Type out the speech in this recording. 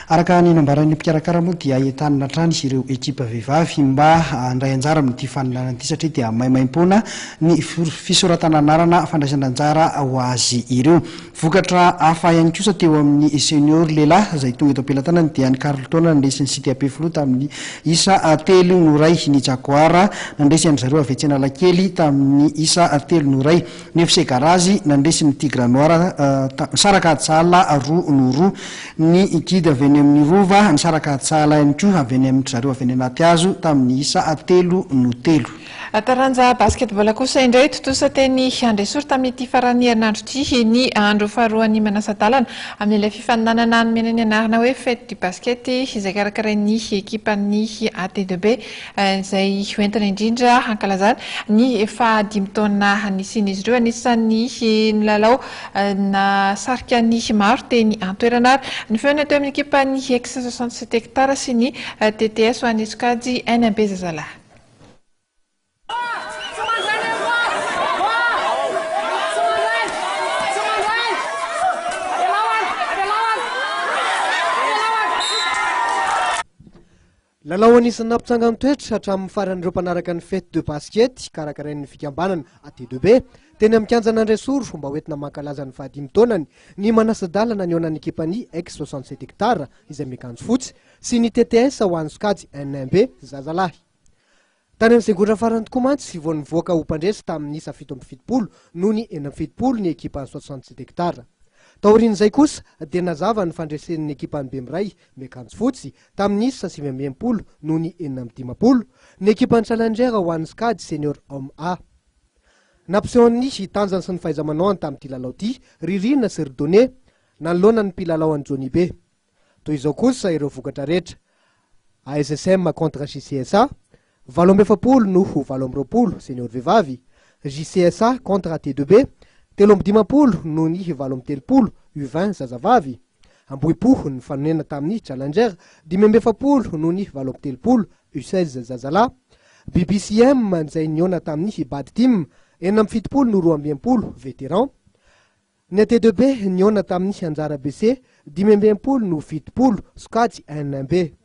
Araka ny nambaran'ny mpikarakara moa dia entanina hatrany ireo ekipa vehivavy mba handray anjara amin'ity faninanana ity satria dia maimaimpoana ny fisoratana anarana fandraisana anjara ho azy ireo. Vokatra hafa ihany kosa teo amin'ny senior lehilahy izay tonga eto am-pelatanany dia ny Carlton nandresy ny City Ampefiloha tamin'ny isa telo no iray, ny Jaguar nandresy an-dry zareo avy etsy Analakely tamin'ny isa telo no iray, ny FC Garage nandresy ny Tigre Noir nisaraka ady sahala roa no roa, ny Guide avy eny amin'ny Rova nisaraka ady sahala ihany koa avy eny amin-dry zareo avy eny Anatihazo tamin'ny isa telo no telo. Taranja basketball kosa indray, tontosa teny Andresoro tamin'ity faran'ny herinandro ity ny andro faharoan'ny manasa-dalana amin'ilay fifaninanana nomena ny anarana hoe Fête du basket izay karakarain'ny ekipan'ny AT2B izay hoentina indrindra hankalazana ny fahadimy taona nisian'izy ireo. Anisan'ny nilalao nahasarika ny maro teny an-toerana ary ny feony teo amin'ny ekipan'ny Ex 67 hectares sy ny TTS ho an'ny sokajy NB zazalahy. Lalao anisan'ny nampitsangan-toetra hatramin'ny farany ireo mpanaraka ny Fête de basket karakarain'ny fikambanana AT2B teny amin'ny kianjan'Andresoro mba hoentina mankalaza ny fahadimy taonany ny manasa-dalana nihaonan'ny ekipan'ny Ex 67 hectares izay miakanjo fotsy sy ny TTS ho an'ny sokajy N1B zazalahy. Tany amin'ny segondra farany tokoa mantsy vao nivoaka ho mpandresy tamin'ny isa 77 noho ny 76 ny ekipan'ny 67 hectares. Taorian'izay kosa dia nazava ny fandresen'ny ekipan'ny Bemiray miakanjo fotsy tamin'ny isa 69 noho ny 56 ny ekipan'ny Challenger ho an'ny sokajy Senior Homme A. Nampiseho ny tanjany sy ny fahaiza-manaony tamin'ity lalao ity ry Rina sy ry Donné nanoloana ny mpilalao an'i Johnny Be. Toy izao kosa ireo vokatra rehetra, ASSM contre JCSA, 48 no ho 28 senior vehivavy, JCSA contre T2B, 53 noho ny 38 U20 zazavavy, Ambohipo nifanena tamin'ny Challenger, 45 noho ny 38 U16 zazalahy, BBCM izay nihaona tamin'ny Bad Team, 76 no 62 vétéran, Ny AT2B nihaona tamin'ny Anjara BC, 65 no 70, sokajy N1B.